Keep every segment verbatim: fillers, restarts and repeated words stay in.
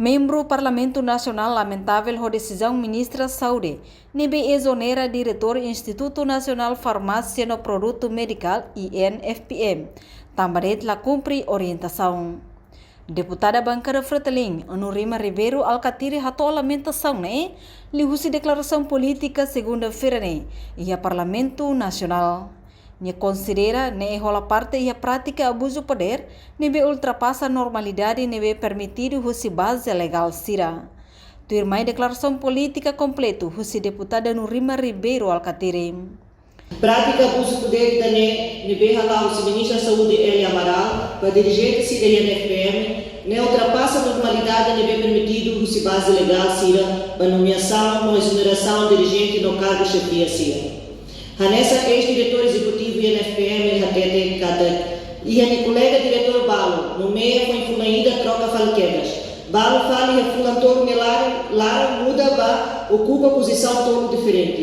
Membru Parlamentu Nasionál lamentavel ho desizaun Ministra Saúde ne'ebé ezonera diretór Institutu Nasionál Farmásia no Produtu Medikál, I N F P M, tanba de'it la kumpre orientasaun. Deputada bankada Fretilin, Nurima Ribeiro Alkatiri, hato'o lamentasaun ne'e liuhusi deklarasaun polítika segunda-feira ne'e iha Parlamentu Nasionál. Nia konsidera ne'e hola parte iha prátika abuzu podér ne'ebé ultrapasa normalidade ne'ebé permitidu husi baze legál sira. Tuirmai deklarasaun polítika kompletu husi deputada Nurima Ribeiro Alkatiri. Prátika abuzu podér ida-ne'e ne'ebé hala'o husi Ministra Saúde Elia Amaral ba dirijente sira iha I N F P M ne'e ultrapasa normalidade ne'ebé permitidu husi baze legál sira ba nomeasaun no ezonerasaun dirijente no kargu xefia sira. Hanesan eis-diretór ezekutivu I N F P M hateten katak iha nia kolega diretór balu, nomeia foin fulan ida, troka fali kebras. Balu fali iha fulan tolu nia laran, laran muda ba okupa pozisaun tolu diferente.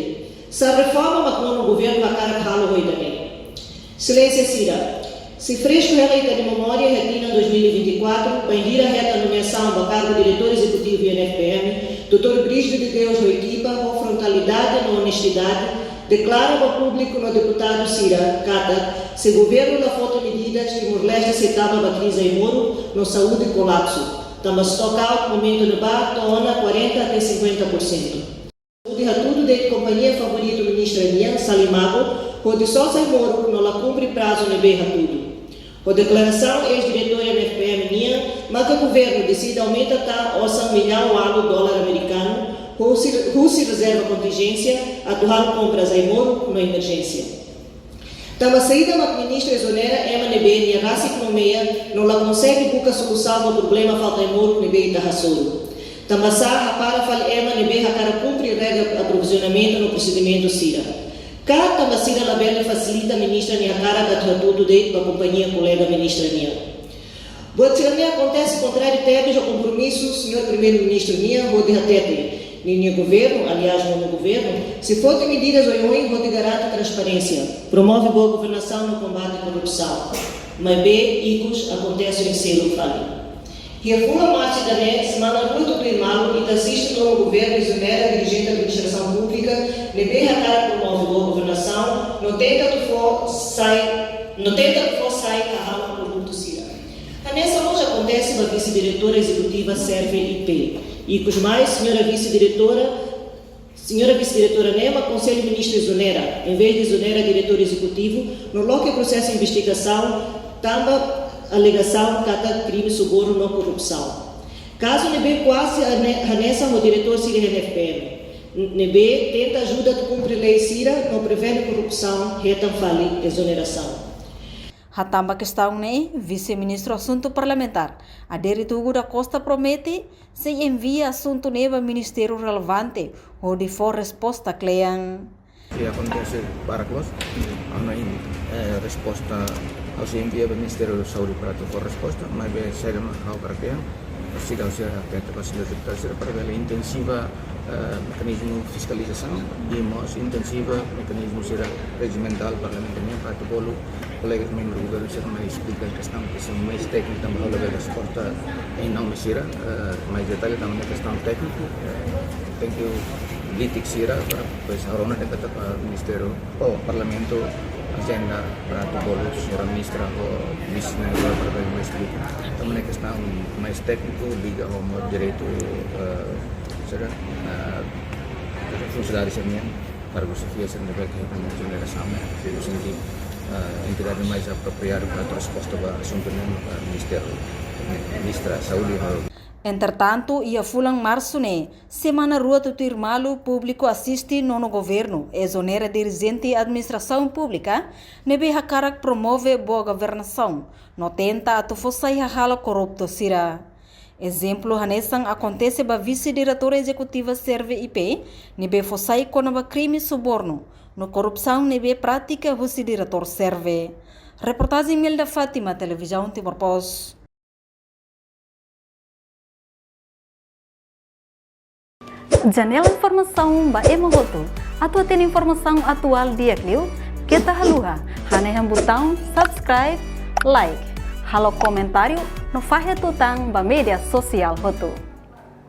Sá reforma mak nonu governu hakarak halo ho ida-ne'e? Exelénsia sira, sei fresku hela ita-nia memória iha tinan dois mil e vinte e quatro, bainhira hetan nomeasaun ba kargu diretór ezekutivu I N F P M, doutór Brígido de Deus ho ekipa, ho frontalidade no onestidade, deklara ba públiku no deputadu sira katak, se governu la foti medidas, Timor-Leste sei tama ba krize ai-moruk no saúde kolapsu, tanba stock out momentu ne'ebá to'o ona quarenta até cinquenta por cento. Saúde hatudu de'it kompañia favoritu ministra nian, Salimako, hodi sosa ai-moruk no la kumpre prazu ne'ebé hatudu. Ho deklarasaun eis-diretór I N F P M nian, maka governu deside aumenta tan osan millaun ualu dolar amerikanu, husi, husi rezerva kontinjénsia, atu halo kompras ai-moruk no emerjénsia. Tanba saida mak ministra ezonera ema ne'ebé nia rasik nomeia no la konsege buka solusaun ba problema falta ai-moruk ne'ebé ita hasoru? Tanba sá hapara fali ema ne'ebé hakarak kumpre regra aprovizionamentu no prosedimentu sira? Ka tanba sira labele fasilita ministra nia hakarak atu hatudu de'it ba kompañia kolega ministra nian? Buat sira-ne'e akontese kontráriu tebes ho kompromisu señór Primeiru-Ministru nian hodi hateten, ninia governu, aliás, nonu governu, sei foti medidas oioin hodi garante transparénsia, promove boa governasaun no kombate korrupsaun. Maibé, ikus akontese oin seluk fali. Iha fulan Marsu ida-ne'e, semana rua tutuir malu, ita asiste nonu governu ezonera dirijente administrasaun públika ne'ebé hakarak promove boa governasaun, no tenta atu fó sai, no tenta atu fó sai hahalok korruptu sira. Hanesan mós akontese ba vise-diretora ezekutiva Serve I P. Ikus mai, señora vise-diretora, señora vise-diretora ne'e mak Konsellu Ministru ezonera, envezde ezonera diretór ezekutivu, no loke prosesu investigasaun tanba alegasaun katak krime subornu no korrupsaun. Kazu ne'ebé kuaze hane-, hanesan ho diretór sira I N F P M, ne'ebé tenta ajuda atu kumpre lei sira no prevene korrupsaun, hetan fali ezonerasaun. Hatán ba kestaun ne'e, Vise-Ministru Asuntu Parlamentár, Adérito Hugo da Costa, promete sei envia asuntu ne'e ba ministériu relevante hodi fó resposta kle'an. Sei akontese barak loos, ami, eh, resposta, ha'u sei envia ba Ministériu Saúde para atu fó resposta, maibé saida mak ha'u hakarak dehan, sida ha'u sei hatete ba señór deputadu sira para bele intensiva, eh, mekanizmu fiskalizasaun, i mós intensiva mekanizmu sira rejimentál Parlamentu nian para atu bolu kolega membru governu sira mai esplika kestaun, kestaun mais tékniku, tanba ha'u labele suporta iha nome sira, eh, mais detalhe tanba kestaun tékniku, eh, tenke litik sira para, pois, ha'u rona de'it katak, eh, ministériu, oh, Parlamentu, ajenda para atu bolu señora ministra ho vise ne'e para bele mai esplika. Tanba kestaun mais tékniku liga ho direitu, eh, sira, eh, funsionáriu sira nian, kargu xefia sira ne'ebé ke hetan ezonerasaun, ne'e, no sentidu, eh, entidade mais apropriadu para atu resposta ba asuntu ne'e, eh, ministériu, Ministra Saúde, eh. Entretantu, iha fulan Marsu ne'e, semana rua tutuir malu, públiku asiste nonu governu ezonera dirijente administrasaun públika ne'ebé hakarak promove boa governasaun no tenta atu fó sai hahalok korruptu sira. Ezemplu hanesan akontese ba vise-diretora ezekutiva Serve I P, ne'ebé fó sai kona-ba krime subornu no korrupsaun ne'ebé pratika husi diretór Serve. Reportajen Imelda Fátima, Televizaun Timor Post. Janela informasaun ba ema hotu. Atu hatene informasaun atuál di'ak liu, keta haluha hanehan butaun subscribe, like, halo komentáriu no fahe tutan ba média sosiál hotu.